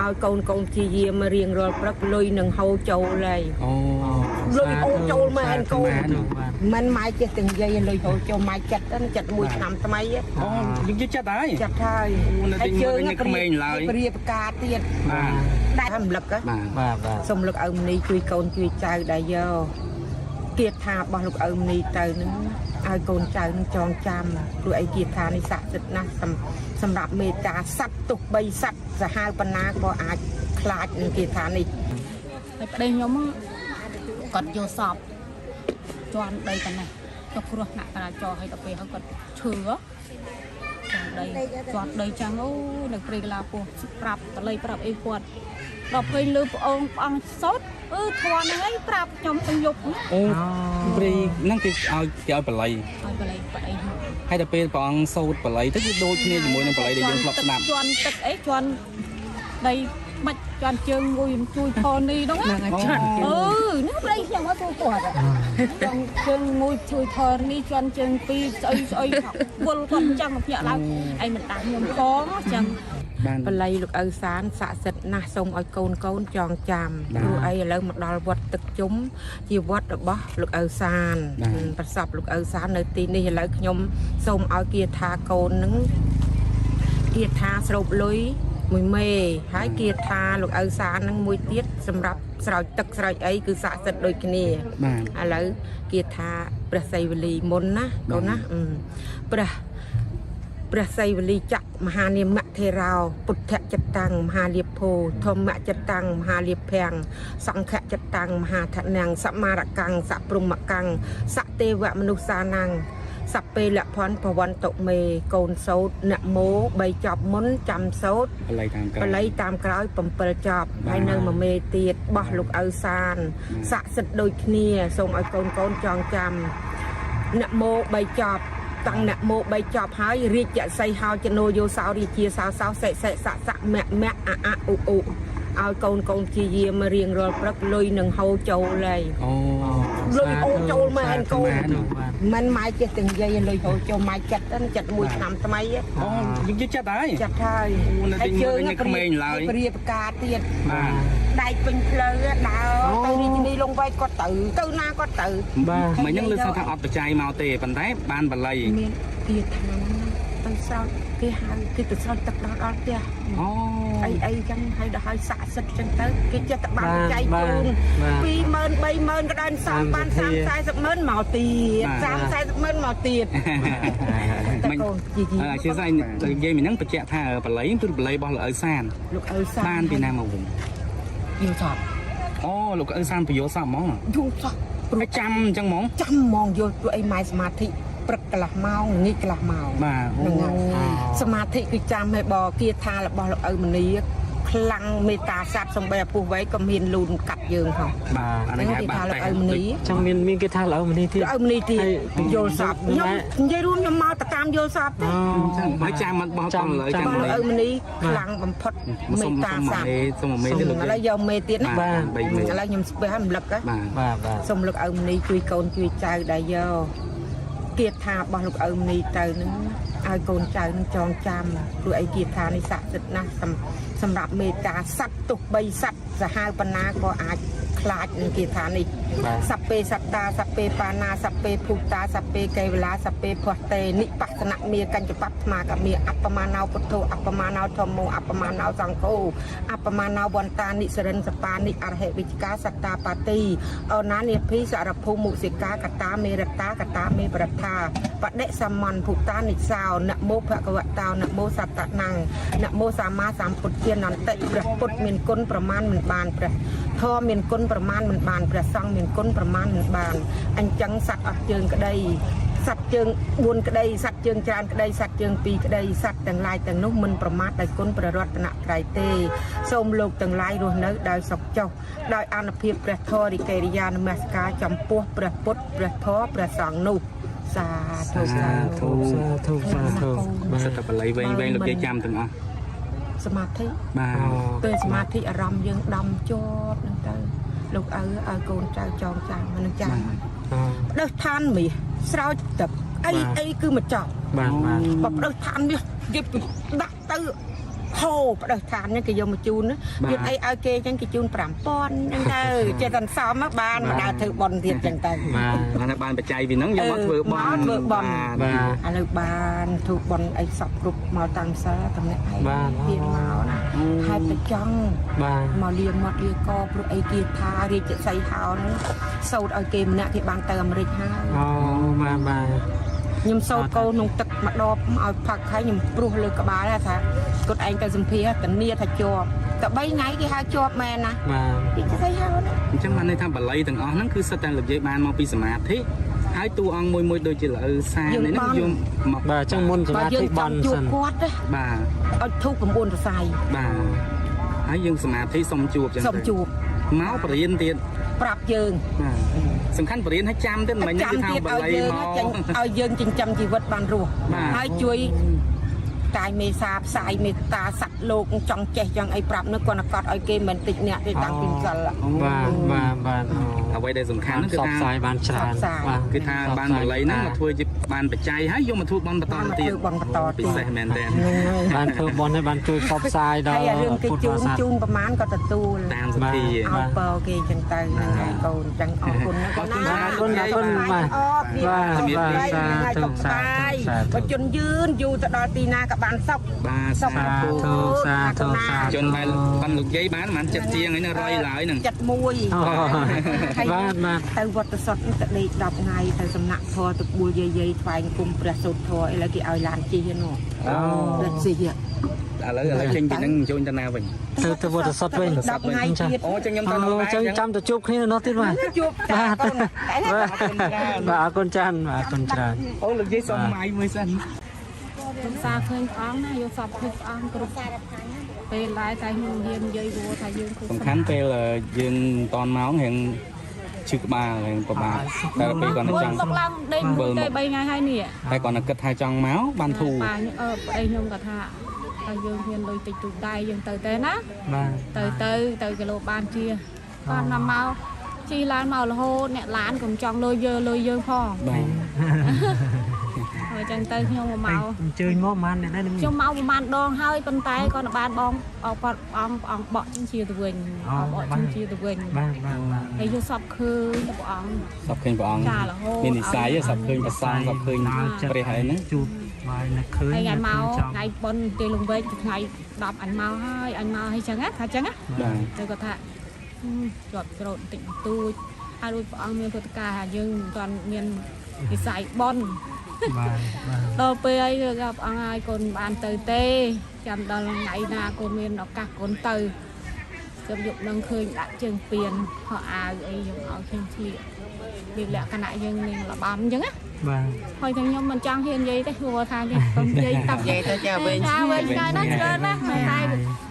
ឲ្យកូនកូនព្យាយាមរៀងរាល់ព្រឹកលុយនឹងហូរចូលហើយ អូ លុយហូរចូលមែនកូន បាទ មិនម៉ែចេះតែនិយាយលុយហូរចូលម៉ែចិត្តហ្នឹងចិត្តមួយឆ្នាំថ្មីហ៎ អូយើងយល់ចិត្តហើយ ចិត្តហើយ អូនៅទីមើលវិញនៅក្មេងឡើយ ព្រាបការទៀត បាទ ដែររំលឹកហ៎ បាទ បាទបាទ សូមលោកឪមនីជួយកូនជួយចៅដែរយកគាថារបស់លោកឪមនីទៅហ្នឹងឲ្យកូនចៅនឹងចងចាំព្រោះអីគាថានេះស័ក្តិសិទ្ធិណាស់សម្រាប់មេត្តាសត្វទោះបីសត្វសាហាវប៉ុណ្ណាក៏អាចខ្លាចនឹងគាថានេះ ហើយប្តីខ្ញុំគាត់យកសពជន់ដីប៉ុណ្ណេះចុះគ្រោះថ្នាក់ចរាចរណ៍ឲ្យដល់ពេលហើយគាត់ឈឺហ៎ជន់ដីជន់ដីចឹងអូយនៅព្រៃកលាពោះប្រាប់តល័យប្រាប់អីគាត់ដល់ពេលលើប្អូនព្រះអង្គសោតអឺធន់ហ្នឹងឯងប្រាប់ខ្ញុំទៅយប់ហ្នឹង អូព្រីហ្នឹងគេឲ្យគេឲ្យបល័យ ឲ្យបល័យប្តីហ្នឹង ហើយដល់ពេលព្រះអង្គសូត្របល័យទៅគឺដូចគ្នាជាមួយនឹងបល័យដែលយើងធ្លាប់ស្ដាប់ ជន់ទឹកអីជន់ដីបាច់ជន់ជើងមួយជួយធរនេះហ្នឹងណា អូ អឺនេះប្តីខ្ញុំមកទូគាត់ជន់ជើងមួយជួយធរនេះជន់ជើងពីរស្អីស្អីវល់គាត់ចឹងមកភ្ញាក់ឡើងឯងមិនដាស់ខ្ញុំផងចឹង បាន បល័យលោកឪសានស័ក្តិសិទ្ធិណាស់សូមឲ្យកូនកូនចងចាំ បាទ ព្រោះអីឥឡូវមកដល់វត្តទឹកជុំជាវត្តរបស់លោកឪសាន បាទ ប្រសពលោកឪសាននៅទីនេះឥឡូវខ្ញុំសូមឲ្យគាថាកូននឹងគាថាស្រូបលុយមួយមេហើយគាថាលោកឪសាននឹងមួយទៀតសម្រាប់ស្រោចទឹកស្រោចអីគឺស័ក្តិសិទ្ធិដូចគ្នា បាទ ឥឡូវគាថាព្រះសីវលីមុនណាកូនណាអឺព្រះព្រះសីវលីចក្រមហានាមថេរោពុទ្ធចិត្តតាំងមហាលាភោធម្មចិត្តតាំងមហាលាភាំងសង្ឃចិត្តតាំងមហាធនំសមារកាំងសព្រមកាំងសទេវមនុស្សានំសពេលភ័នភវន្តមេកូនសោតនមោបីចប់មុនចាំសោត បល័យតាមក្រោយ បល័យតាមក្រោយ7ចប់ បាទ ហើយនៅមួយមេទៀតបោះលោកឪសានស័ក្តិសិទ្ធិដូចគ្នាសូមឲ្យកូនកូនចងចាំនមោ3ចប់តាំងនមោ3ចប់ហើយរាជសីហោចនោយោសោរាជាសោសោសិសិសៈសៈមៈមៈអអឧឧឲ្យកូនកូនព្យាយាមរៀងរាល់ព្រឹកលុយនឹងហូរចូលហើយ អូ លុយហូរចូលមែនកូន បាទ មិនម៉ែចេះតែនិយាយលុយហូរចូលម៉ែចិត្តហ្នឹងចិត្តមួយឆ្នាំថ្មីហ៎ អូយើងយល់ចិត្តហើយ ចិត្តហើយ អូនៅទីមើលវិញនៅក្មេងឡើយ ព្រាបការទៀត បាទ ដែកពេញផ្លូវដើរទៅរាជធានីលងវែកគាត់ទៅទៅណាគាត់ទៅ បាទ មិញហ្នឹងលើថាអត់បច្ច័យមកទេប៉ុន្តែបានបល័យ មានគាថាហ្នឹងទៅស្រោចគេហៅគេទៅស្រោចទឹកដល់ដល់ផ្ទះ អូ អីអីចឹងហើយដល់ហើយស័ក្តិសិទ្ធិចឹងទៅគេចេះតែបានបច្ច័យជូន20000 30000ក៏ដល់សំបាន30 40ម៉ឺនមកទៀត30 40ម៉ឺនមកទៀតតែ មិញ កូនជីជី អធិស្ឋាននិយាយមិញហ្នឹងបញ្ជាក់ថាបល័យគឺបល័យរបស់លោកឪសាន លោកឪសា បានពីណាមកវិញ យល់សព អូលោកឪសានពយល់សពហ្មង យល់សព ហើយចាំអញ្ចឹងហ្មង ចាំហ្មងយល់ព្រោះអីម៉ែសមាធិព្រឹកកន្លះម៉ោងល្ងាចកន្លះម៉ោង បាទអូ ហ្នឹងហើយសមាធិគឺចាំឲ្យបគាថារបស់លោកឪមនីខ្លាំងមេត្តាសត្វសំបីឪពុះវ័យក៏មានលូនកាត់យើងផង បាទអានេះគេ គេ ហៅ ថា បា លោក តេ ឪមនី ចង់មានមានគេថាលោកមនីទៀត លោកឪមនីទៀត ហើយ យល់សពខ្ញុំនិយាយរួមខ្ញុំមកទៅតាមយល់សពទេ អូ ហើយចាំអត់បោះតលើចាំ របស់លោកឪមនីខ្លាំងបំផុតមេ សុំ ត្តា សុំ សត្វ មេសុំមេទៀតលោក ឥឡូវយកមេទៀតណា បាទ បីមេ ឥឡូវខ្ញុំស្ពះឲ្យរំលឹកហ៎ បាទ បាទបាទ សូមលោកឪមនីជួយកូនជួយចៅដែរយកគាថារបស់លោកឪមនីទៅហ្នឹងឲ្យកូនចៅនឹងចងចាំព្រោះអីគាថានេះស័ក្តិសិទ្ធិណាស់សម្រាប់មេត្តាសត្វទោះបីសត្វសាហាវប៉ុណ្ណាក៏អាចខ្លាចនឹងគាថានេះ បាទ សព្ពេសត្តាសព្ពេបាណាសព្ពេភូតាសព្ពេកេវលាសព្ពេភតេនិបស្សនមេកញ្ចបត្មាកមេអបមាណោពុទ្ធោអបមាណោធម្មោអបមាណោសង្ឃោអបមាណោវន្តានិសរិនសបានិអរហិវិជ្ជកាសត្តាបាទីអណានិភីសារភូមុសិកាកតាមេរតាកតាមេប្រថាបដិសមន្តភូតានិសោនមោភគវតោនមោសត្តនំនមោសម្មាសម្ពុទ្ធានន្តិព្រះពុទ្ធមានគុណប្រមាណមិនបានព្រះធម៌មានគុណប្រមាណមិនបានព្រះសង្ឃមានគុណប្រមាណមិនបានអញ្ចឹងសត្វអស់ជើងក្តីសត្វជើង4ក្តីសត្វជើងច្រើនក្តីសត្វជើង2ក្តីសត្វទាំងឡាយទាំងនោះមិនប្រមាទដោយគុណព្រះរតនត្រ័យទេសូមលោកទាំងឡាយរស់នៅដោយសុខចុះដោយអានុភាពព្រះធម៌រិកិរិយានមស្ការចំពោះព្រះពុទ្ធព្រះធម៌ព្រះសង្ឃនោះសាធុ សាធុ សាធុសាធុបាទ សិតតែបល័យវែងវែងលោកគេចាំទាំងអស់ សមាធិ បាទ អូ ពេលសមាធិអារម្មណ៍យើងដំជាប់ហ្នឹងទៅលោកឪឲ្យកូនចៅចងចាំនឹងចាំផ្ដេសឋានមាសស្រោចទឹកអី បាទ អីគឺមកចប់ បាទបាទ បើផ្ដេសឋានមាសយិបដាក់ទៅ ហូបដិឋានហ្នឹងគេយកមកជូនទៀតអីឲ្យគេអញ្ចឹងគេជូន5000អញ្ចឹងទៅចេះតែសំបានមកដើរធ្វើបុណ្យទៀតអញ្ចឹងទៅ បាទបានបច្ច័យពីហ្នឹងយកមកធ្វើបុណ្យ បាទ ឥឡូវបានធ្វើបុណ្យអីសពគ្រប់មកតាមសិលតំណាក់ឯងទៀតមកណាហើយទៅចង់ បាទ មកលាមាត់លាកព្រោះអីគេថារាជសីហោហ្នឹងសូត្រឲ្យគេម្នាក់គេបានទៅអាមេរិកហើយ អូបាទបាទ ខ្ញុំសូត្រកូនក្នុងទឹកម្ដបឲ្យផឹកហើយខ្ញុំព្រុសលើក្បាលថាគាត់ឯងទៅសម្ភារធានាថាជាប់តែ3ថ្ងៃគេហៅជាប់មែនណា បាទ គេស្អីហៅណា អញ្ចឹងបានន័យថាបល័យទាំងអស់ហ្នឹងគឺសិតតែនិយាយបានមកពីសមាធិហើយតួអង្គមួយមួយដូចជាលៅសានេះហ្នឹងយកមក បាទអញ្ចឹងមុនស បើយើង មាធិប ចង់ជួប ន់សិន គាត់ណា បាទ ឲ្យធូប9សរសៃ បាទហើយយើងសមាធិសុំជួបចឹង សុំជួប មកបរៀនទៀត ប្រាប់យើង បាទសំខាន់បរៀនឲ្យចាំទៀតមិនមែន ចាំ គឺថា ទៀត បល័យ ឲ្យយើង មក ចេញឲ្យយើងចិញ្ចឹមជីវិតបានរស់ បាទ ហើយជួយកាយមេសាផ្សាយមេត្តាសត្វលោកចង់ចេះចង់អីប្រាប់នោះគាត់កត់ឲ្យគេមិនតិចអ្នកទេតាំងពីម្សិល បាទបាទបាទអូ អ្វីដែលសំខាន់ហ្នឹងគឺ សប ថា ផ្សាយបានច្រើន ផ្សព្វផ្សាយ បាទ គឺថាបានបល័យហ្នឹងមកធ្វើជាបានបច្ច័យហើយយកមកធ្វើបុណ្យបន្ត បាន ទៀត ធ្វើបុណ្យបន្ត ពិ ទៀត សេសមែនតើ ហ្នឹងហើយ បានធ្វើបន់ហើយបានជួយផ្សព្វផ្សាយដល់ ហើយអារឿងគេ ពុទ្ធ ជូនបរិស័ទ ជូនប្រមាណក៏ទទួល តាមសទ្ធា ឲ្យពរគេចឹងទៅហ្នឹងហើយកូនចឹងអរគុណណាស់ អរគុណ អរគុណអរគុណបាទ បាទ បាទ បាទ សា ថ្ងៃ ធុ សុខស សា ប្បាយ ធុសាធុ បើជនយឺនយូរទៅដល់ទីណាក៏បានសុខ បាទ សុខ សាធុ ធុសាធុសាធុ ជនដែលបានលោកយាយបានប្រហែលចិត្តជាងហើយនឹងរយឡើយហ្នឹង ចិត្តមួយ អូបាទបាទ ទៅវត្តសុទ្ធទៅដេក10ថ្ងៃទៅសំណាក់ធរទៅបួលយាយយាយថ្វាយអង្គមព្រះសូត្រធរឥឡូវគេឲ្យឡានជិះនោះ អូ ឡានជិះ ឥឡូវឥឡូវចេញពីហ្នឹងចូលទៅណាវិញ ទៅទៅវត្តសុទ្ធវិញ 10ថ្ងៃទៀត អូចឹងខ្ញុំទៅ អូ នោះដែរ ចឹងចាំទៅជួបគ្នានៅនោះទៀតបាទ ជួបតា បាទ កូនតែ បាទបាទអរគុណច្រើនបាទអរគុណច្រើន អូលោកយាយសុំម៉ៃមួយសិន ខ្ញុំសាឃើញព្រះអង្គណាយកសពឃើញព្រះអង្គគ្រប់ពេលឡើយតែខ្ញុំហ៊ាននិយាយព្រោះថាយើងគឺ សំខាន់ពេលយើងមិនតន់ម៉ោងរៀងឈឺក្បាលរៀងពិបាកតែពេលគាត់ មុន ចង់ មកឡើងដេកមួយទេ3ថ្ងៃហើយនេះ តែគាត់គិតថាចង់មកបានធូរ ប៉ាខ្ញុំអឺប្តីខ្ញុំក៏ថាតើយើងហ៊ានលុយតិចទូចដែរយើងទៅទេណា បាទ ទៅទៅទៅគីឡូបានជាគាត់ណាមកជីឡានមករហូតអ្នកឡានក៏មិនចង់លុយយើលុយយើងផង បាទ ហើយចឹងទៅខ្ញុំមកមក អញ្ជើញមកប៉ុន្មានអ្នកដែរនឹង ខ្ញុំមកប្រហែលដងហើយប៉ុន្តែគាត់បានបងអគាត់អង្គអង្គបក់ជាងជាទៅវិញអង្គបក់ជាងជាទៅវិញ បាទបាទបាទ ហើយយកសពឃើញទៅព្រះអង្គ សពឃើញព្រះអង្គ ចារហូត មាននិស័យសពឃើញព្រះសង្ឃសពឃើញព្រះហើយហ្នឹង ជួបបាទនៅឃើញ ហើយថ្ងៃមក ចង់ ថ្ងៃបុណ្យទេលង្វែកថ្ងៃ10អញមកហើយអញមកហើយចឹងណាថាចឹងណា បាទ ទៅគាត់ថាជាប់ច្រូតបន្តិចបន្តួចហើយរួចព្រះអង្គមានព្រឹត្តិការណ៍ថាយើងមិនទាន់មាននិស័យបុណ្យ បាទបាទ ដល់ពេលអីគឺថាព្រះអង្គហើយកូនមិនបានទៅទេចាំដល់ថ្ងៃណាកូនមានឱកាសកូនទៅខ្ញុំយកនឹងឃើញដាក់ជើងពៀនខោអាវអីយើងឲ្យខ្ញុំស្លៀកមានលក្ខណៈយើងនឹងលបាំអញ្ចឹងណា បាទ ហើយទាំងខ្ញុំមិនចង់ហ៊ាននិយាយទេព្រោះថានេះកុំនិយាយតា និយាយទៅចាវិញ ចាវិញឆ្ងាយណាស់ច្រើនណាស់តែ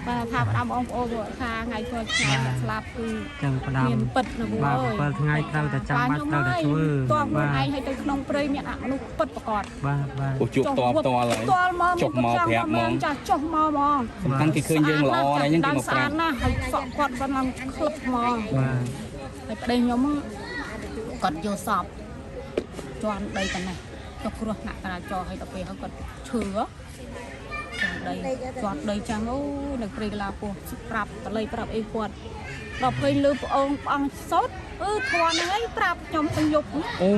បើថាផ្ដាំបងប្អូនគាត់ថាថ្ងៃធ្វើថ្ងៃអ្នកស្លាប់គឺ ចឹងផ្ដាំ មានពិតណាបង បាទ អើយ 7ថ្ងៃត្រូវតែចាំបាច់ត្រូវតែធ្វើ តោះខ្លួន បាទ ឯងឲ្យទៅក្នុងព្រៃមានអមនុស្សពិតប្រកប បាទបាទ អូជួបតបតល់ហើយ ផ្ទាល់មក ចុះមកប្រាប់ហ្មង ចាចុះមកហ្មង សំខាន់គេឃើញយើងល្អណាស់ហ្នឹងគេមកប្ ស្អា រាប់ តណាស់ហើយសក់គាត់គាត់ឡើងក្លឹបហ្មង បាទ ហើយប្តីខ្ញុំគាត់យកសពជន់ដីប៉ុណ្ណេះចុះគ្រោះថ្នាក់ចរាចរណ៍ហើយដល់ពេលហើយគាត់ឈឺជន់ដីជន់ដីចឹងអូនៅព្រៃកលាពោះប្រាប់តល័យប្រាប់អីគាត់ដល់ពេលលើព្រះអង្គព្រះអង្គសូត្រអឺធន់ហ្នឹងឯងប្រាប់ខ្ញុំទៅយប់ អូ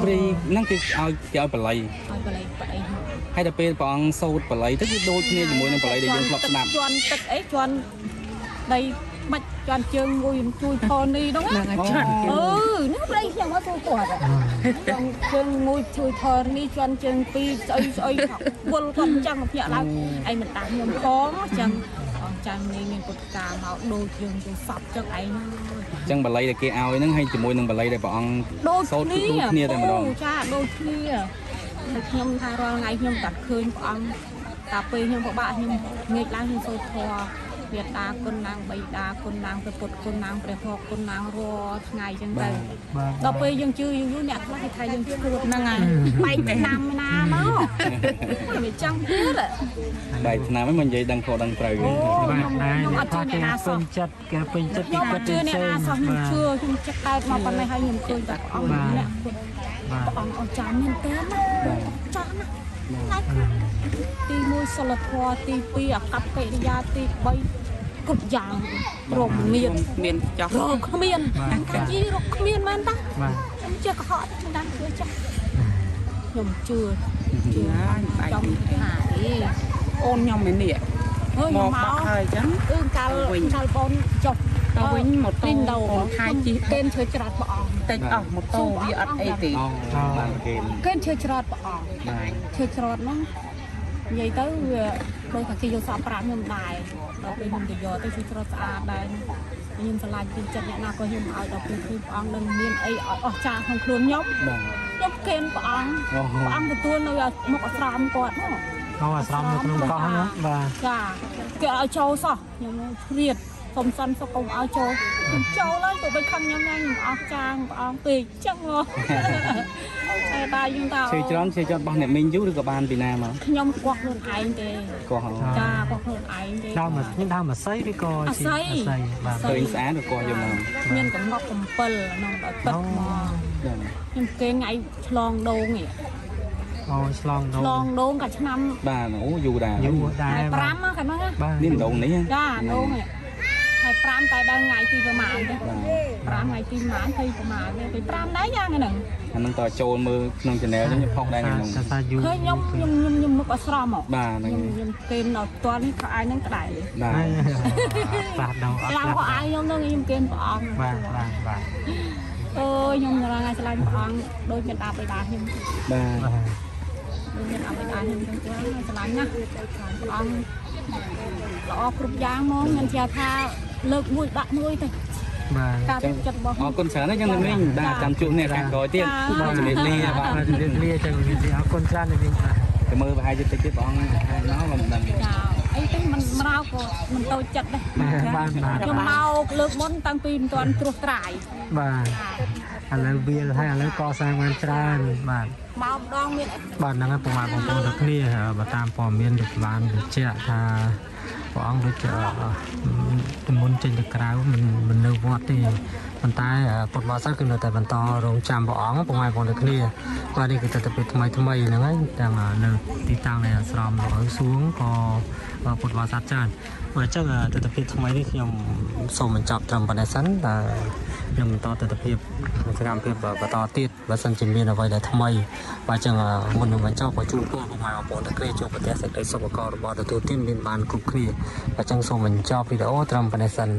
ព្រៃហ្នឹងគេឲ្យគេឲ្យបល័យ ឲ្យបល័យប្តីខ្ញុំ ហើយដល់ពេលព្រះអង្គសូត្របល័យទៅគឺដូចគ្នាជាមួយនឹងបល័យដែលយើងធ្លាប់ស្ដាប់ ជន់ទឹកអីជន់ដីបាច់ជន់ជើងមួយជួយផលនេះហ្នឹងណាអឺនេះប្តីខ្ញុំមកជួយគាត់ជន់ជើងមួយជួយផលនេះជន់ជើងពីរស្អីស្អីវល់គាត់ចឹងមកភ្ញាក់ឡើងឯងមិនដាស់ខ្ញុំផងចឹងអងចាំនេះមានពុទ្ធកាមកដូចយើងទៅសពចឹងឯង អញ្ចឹងបល័យដែលគេឲ្យហ្នឹងហើយជាមួយនឹងបល័យដែលព្រះអង្គ ដូច សូត្រ គ្នា គឺដូចគ្នាតែម្ដង ចាដូចគ្នាហើយខ្ញុំថារាល់ថ្ងៃខ្ញុំតាត់ឃើញព្រះអង្គតាពេលខ្ញុំពិបាកខ្ញុំងាកឡើងខ្ញុំសូត្រធម៌មេត្តាគុណនាងបិតាគុណនាងព្រះពុទ្ធគុណនាងព្រះធម៌គុណនាងរាល់ថ្ងៃចឹងទៅ បាទ ដល់ពេលយើងជឿយូរយូរអ្នកខ្លះគេថាយើងឈួតហ្នឹងហើយបែកឆ្នាំណាមកមិនចង់ទៀត បែកឆ្នាំហ្នឹងមកនិយាយដឹងខុសដឹងត្រូវ អូ បាទ ខ្ញុំ ដែរ ខ្ញុំអ អ្នក ត់ជឿ ថាគេ អ្នកណាសោះ ពេញចិត្តគេពេញចិត្ត ខ្ញុំអ ពីពិត ត់ជឿអ្នក ផ្សេង ណាសោះខ្ញុំ បាទ ជឿខ្ញុំចិត្តកើតមកប៉ុណ្ណេះហើយខ្ញុំឃើញតែព្រះអង្គម្នាក់ពុទ្ធ បាទ ព្រះអង្គអស្ចារ្យមែនតើណាអស្ចារ្យណាស់ ណាទី1សិលធម៌ទី2អកប្បកិរិយាទី3គ្រប់យ៉ាងរកមាន មានចោះ រកគ្មានកាជីរកគ្មានមែនតា បាទ ខ្ញុំជឿកុហកខ្ញុំតាមជឿចាស់ខ្ញុំជឿជឿចំថាអី អូនខ្ញុំឯនេះ មក មកបាក់ហើយចឹង អឺកាលកាលបងចុះ ទៅវិញម៉ូតូអូនខែជិះ កេនឈើច្រត់ព្រះអង្គ តិចអស់ម៉ូតូវាអត់អីទេ អូបានគេ កេនឈើច្រត់ព្រះអង្គ បាទ ឈើច្រត់ហ្នឹងនិយាយទៅវាដូចថាគេយកសក់ប្រាក់ខ្ញុំដែរដល់ពេលខ្ញុំទៅយកទៅឈើច្រត់ស្អាតដែរខ្ញុំស្រឡាញ់ពីចិត្តអ្នកណាក៏ខ្ញុំឲ្យដល់ពេលឃើញព្រះអង្គនឹងមានអីឲ្យអស់ចាក្នុងខ្លួនខ្ញុំ បាទ ខ្ញុំកេនព្រះអង្គព្រះអង្គទទួលនៅមុខអាស្រមគាត់ហ្នឹង អូអាស្រមនៅក្នុងកោះហ្នឹងបាទ ចាគេឲ្យចូលសោះខ្ញុំព្រាតសុំសិនសុកកុំឲ្យចូលខ្ញុំចូលហើយទោះបីខឹងខ្ញុំណាខ្ញុំអស់ចាងព្រះអង្គពេកចឹងហ៎តែតាយើងតា ឈើច្រន់ឈើច្រត់របស់អ្នកមីងយូរឬក៏បានពីណាមក ខ្ញុំកោះខ្លួនឯងទេ កោះ ចាកោះខ្លួនឯងទេ ដើមមកខ្ញុំដើមអាស័យឬក៏ អាស័យ បាទ ឃើញស្អាតក៏កោះយកមក មានកំណត់7ក្នុងដល់ទឹកមកខ្ញុំគេថ្ងៃឆ្លងដងនេះ អូឆ្លងដង ឆ្លងដងកាឆ្នាំ បាទអូយូរដែរ យូរដែរ ថ្ងៃ5កាលហ្នឹង បាទ នេះដងនេះ ចាដងនេះថ្ងៃ5តែដល់ថ្ងៃទីប្រហែលទេ5ថ្ងៃទីប្រហែលទៅប្រហែលទេទៅ5ដែរយ៉ាងហ្នឹង អាហ្នឹងតចូលមើលក្នុង channel ខ្ញុំផុសដែរខ្ញុំ ថាថាយូរ ឃើញខ្ញុំខ្ញុំខ្ញុំខ្ញុំមុខអស្រម បាទហ្នឹង ខ្ញុំខ្ញុំគេដល់ផ្ទាល់នេះខោអាយហ្នឹងក្តៅ បាទ បាទដល់អត់ ឡើងខោអាយខ្ញុំហ្នឹងខ្ញុំគេព្រះអង្គ បាទបាទបាទ អើយខ្ញុំរងឲ្យឆ្លាញ់ព្រះអង្គដូចមានអាបិតាខ្ញុំ បាទ ដូចមានអាបិតាខ្ញុំចឹងទៅឆ្លាញ់ណាស់ព្រះអង្គល្អគ្រប់យ៉ាងហ្មងខ្ញុំជឿថាលើកមួយដាក់មួយទៅ បាទ ការចិត្តរបស់ អរគុណច្រើនណាស់ចឹងមីងបាទចាំជួបគ្នាខាងក្រោយទៀតបាទជំរាបលាបាទ ជំរាបលាចឹងអរគុណច្រើនណាស់មីងបាទ ទៅមើលប្រហែលជាតិចទៀតព្រះអង្គខែណោក៏មិនដឹង ចាអីទេមិនមកក៏មិនតូចចិត្តដែរ បាទបាទ ខ្ញុំមកលើកមុនតាំងពីមិនទាន់ត្រួសត្រាយ បាទឥឡូវវាលហើយឥឡូវកសាងបានច្រើនបាទ មកម្ដងមាន បាទហ្នឹងហើយពុកម៉ែបងប្អូនទាំងគ្នាបើតាមព័ត៌មានដូចបានបញ្ជាក់ថាព្រះអង្គដូចជាមុនចេញទៅក្រៅមិននៅវត្តទេប៉ុន្តែពុទ្ធបរិស័ទគឺនៅតែបន្តរងចាំព្រះអង្គពុកម៉ែបងប្អូនទាំងគ្នាបាទនេះគឺទិដ្ឋភាពថ្មីថ្មីហ្នឹងហើយទាំងនៅទីតាំងនៃអាស្រមលោកឪសួងក៏ពុទ្ធបរិស័ទច្រើនបាទអញ្ចឹងទិដ្ឋភាពថ្មីនេះខ្ញុំសូមបញ្ចប់ត្រឹមប៉ុណ្ណេះសិនតែខ្ញុំបន្តទិដ្ឋភាពសកម្មភាពបន្តទៀតបើសិនជាមានអ្វីដែលថ្មីបាទអញ្ចឹងមុននឹងបញ្ចប់ក៏ជូនពរពុកម៉ែបងប្អូនទាំងគ្នាជួបប្រទះសេចក្តីសុខករបស់ទទួលទានមានបានគ្រប់គ្នាបាទអញ្ចឹងសូមបញ្ចប់វីដេអូត្រឹមប៉ុណ្ណេះសិន។